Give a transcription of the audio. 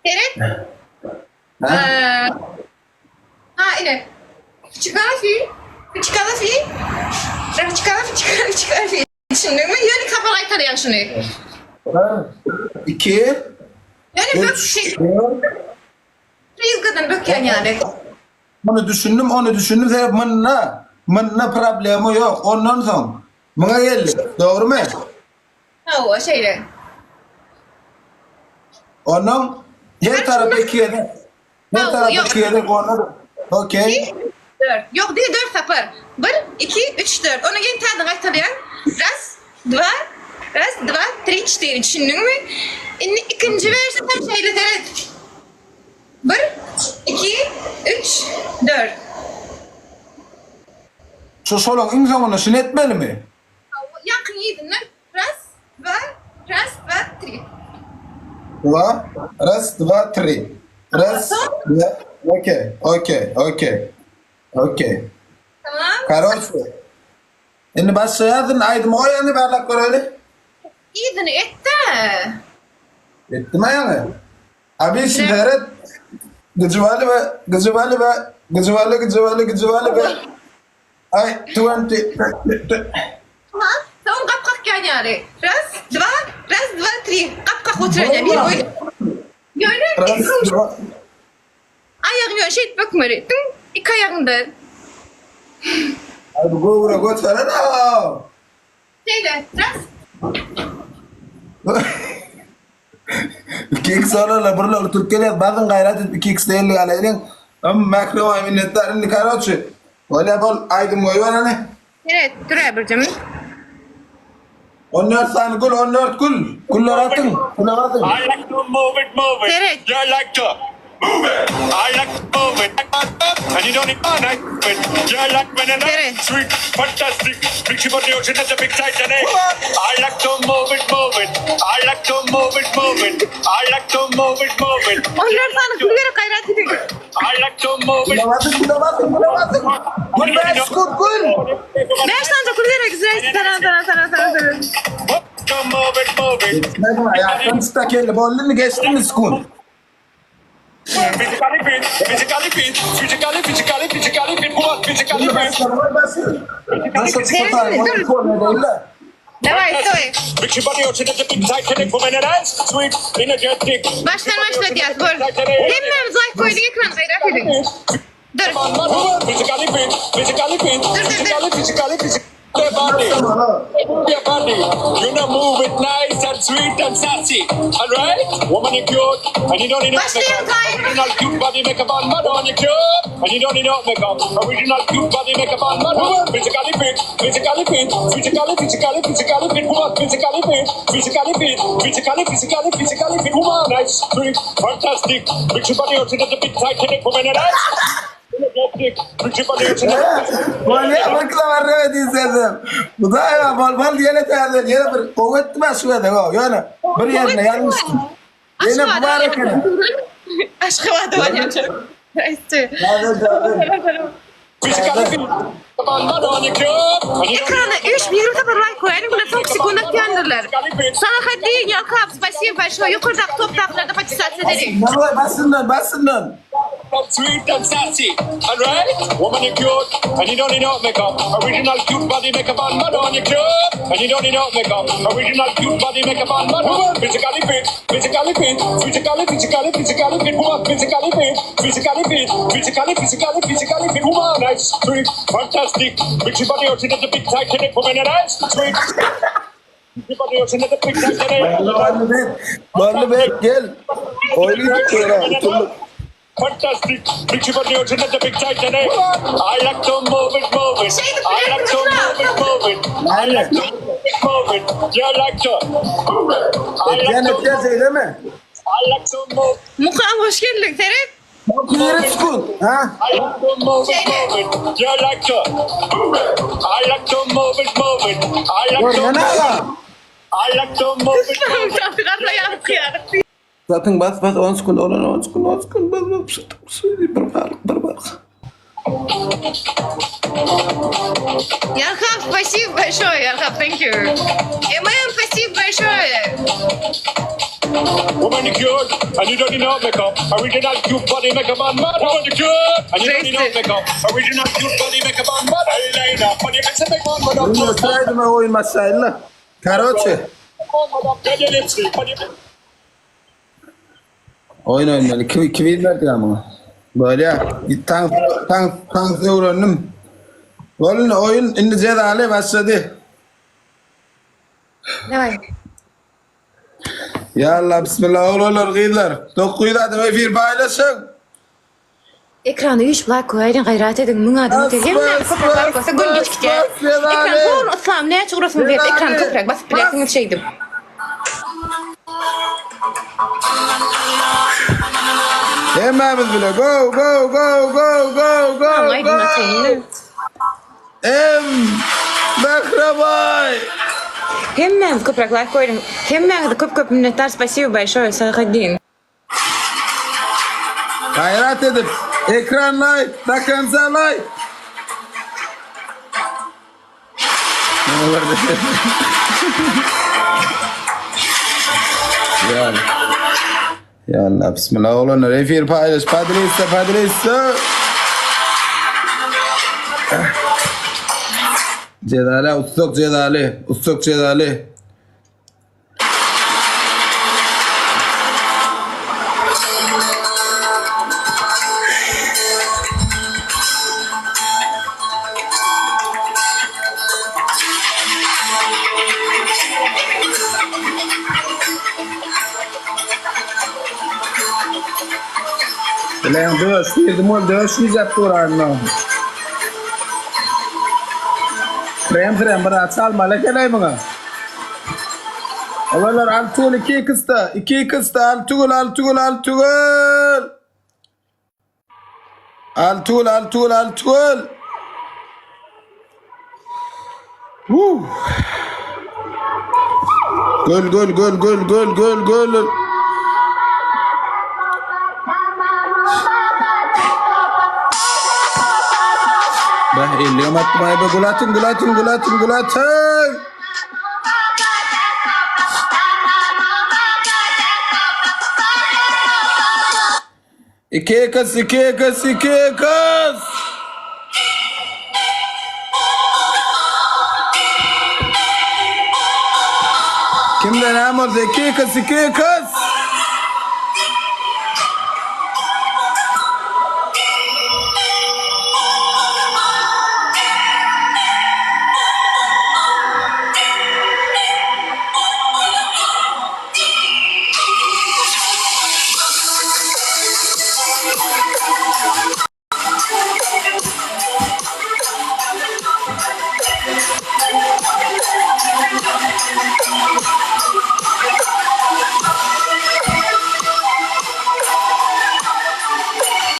Seret. Ha ine. Çikalafi. Çikalafi. Çikalafi, çikalafi, çikalafi. Düşündiňmi? Ýöne sapar gaýtarýaň şuny. Bir, iki, Ýöne bök üç, şey, dört. Ýylgadan bökýän ýaly. Muny düşündim, ony düşündim. Sebäp munda, munda problema ýok. Ondan soň muňa geldik. Dogrumy? Hawa, şeýle. Ondan her tarapa iki gezek. Her tarapa iki gezek onda okey. Dört. Ýok, diňe dört sapar. Bir, iki, üç, dört. Ondan keyin täzeden gaýtalýaň. Raz, dwa, raz, dwa, tri, çtyri. Düşündiňmi? Indi ikinji wersiýasy hem şeýle seret. Bir, iki, üç, dört. Şu şolaň iň soňunda şuny etmelimi? Hawa, ýaňkyň yzyndan raz, dwa, raz, dwa, tri. Dwa, raz, dwa, tri. Raz, dwa, okey, okey, okey, okey. Tamam. Karoçe. Indi başlaýarys, indi aýdymy goý indi barlap göreýli. Yzyny et-de. Etdim-ä ýaňy. Abi seret. Gyjybaly we gyjybaly we gyjybaly gyjybaly gyjybaly we Ay twenty. Aha, soň gap kakýan ýaly. Raz, dwa, raz, dwa, tri. Gap kakyp oturan ýaly. Bir oý. Ýöne Raz, dwa. Aýagyň ýöne şeýdip bökmeli. Diň iki aýagyňda. Ay bu göwre göteren a. Şeýle, raz. 2 x olarlar bir lol türk gelýär bazyň gaýrat edip 2 x elli alaýlyň. Ym mähriban minnetdar indi karoçi. Bolýa bol aýdym goýber hany. Seret dur-a birje minut. 14 sany gül 14 gül. Güller atyň. Güle basyň. I like to move it, move it. Seret. You like to move it. I like to move it. And you don't need I it. You like banana, Seret. sweet, fantastic. Big ship on the ocean, that's a big Titanic. I like to move it, move it. I like to move it, move it. I like to move it, move it. 14 sany gül gerek gaýrat ediň. I like to move it. Güle basyň güle basyň güle basyň. Gül bäş gül gül. Bäş sany gül gerek. Salam salam salam salam salam. To move it, move it. Geçmedi aýakdan çyta kelli boldumy geçdimi sekund. Physically fit, physically fit, physically, physically, physically fit, woman, physically Güle fit. basmaly goý basyn. Nasıl Seret indi dur. Daway stoý. Big ship on the ocean, that's a big Titanic, woman and ice, sweet, energetic. Başdan başladýas bol. Hemmämiz laýk goýduk ekrana gaýrat ediň. Dur. Physically fit, physically fit, dur, dur. physically, physically, physically. Your body, your body. You know, move it nice and sweet and sassy. All right, woman, you cute, and you don't need no Başlaýan makeup. gaýry. Original cute body makeup on, man, you cute, and you don't need no makeup. Original cute body makeup on, man. Woman, physically fit, physically fit, physically, physically, physically fit, woman, physically fit, physically fit, physically, physically, physically fit, woman, nice, sweet, fantastic. Big body, the big Titanic, woman, and ice. Energetic, big body, Bolýa bir kilometre diýsedim. Bu da ýa bol bol ýene täze ýene bir gowy etdim şu gezek o. Ýöne bir ýerine ýalňyşdym. Ýene bu bar eken. Aşgabatda bolýan çocuk. Aýtdy. Täze täze. Physically fit, Ekrana 3 20 sapar laýk goýalyň, bular soňky sekund atýandyrlar. Salahaddin Ýalkap, spasibo большое. Ýokardaky topdakylarda podpisаться edeliň. Daway basyndan basyndan. Sweet and sassy, alright? Woman, you cute, and you don't need no makeup. Original cute body makeup on, man, you cute, and you don't need no makeup. Original cute body makeup on, man. Woman, physically fit, physically fit, physically, physically, physically fit, woman, physically fit, physically fit, physically, physically, physically fit, woman, nice, sweet, fantastic. Big body, the big Titanic, woman, and nice, sweet. Big body, the big Titanic. Bolly bek. Bolly bek gel. Oýny tutýar. Tutulyp. Fantastic. Big body, the big Titanic. I like to move it, move it. I like to move it, move it. I like to move it. You like to move it. I like Etýän to, etýän şeýlemi? I like to move. Mukam hoş geldiň, seret. Ýere çykun. Ha? I like to move it, move it. You like to move it. I like to move it, move it. I like to Görmene move it. aga. I like to move it, move it. Zaten bas bas 10 sekund olan 10 sekund 10 sekund bas bas bir balyk bir balyk. Ýalkap, spasibo большое, Ýalkap, thank you. MM, спасибо большое. Woman you cute, and you don't need no makeup. Original cute body make a man mad. Woman you cute, and you don't need no makeup. Original cute body make a man mad. Eyeliner, funny makes a big man mad. Bunu gösterdim oyun başlayla. Karoçe. Oyun oynamaly. Kim kim verdi ama? Böyle tank tank tank öwrendim. Oyun oyun indi cezaly başlady. Daway. Ya Allah bismillah oglanlar gyzlar. 900 adam efir paýlaşyň. Ekrana 3 like goýaýyň gaýrat ediň 1000 adam öter. Hemme köpräk like bolsa gün geç gidýär. Ekran bol yslam näçe urasyňyz gelip ekrany köpräk basyp bilersiňiz şeýdip. Hemmämiz bile go go go go go go Aýdym açaýyn. Em Mähribaý. Hemmäňiz köpräk like goýuň. Hemmäňize köp köp minnetdar spasibo bolşoýe Salahaddin. Gaýrat edip ekran like do konca like. Ya Ya Allah bismillah oglanlar efir paýlaş podlisa podlisa. Cezaly ussak cezaly ussak cezaly. Bilen döş girdim ol döş diyecek duranla. Frem frem bir at salmaly keley buna. Olarlar Altıgül 2 kısta 2 kısta Altıgül Altıgül Altıgül. Altıgül Altıgül Altıgül. Woo. Göl göl göl göl göl göl göl. Bah 50 atdym aýba gül atyn gül atyn gül atyn gül atyn. Iki kız iki kız iki kız. Kimde näme bolsa iki kız iki kız.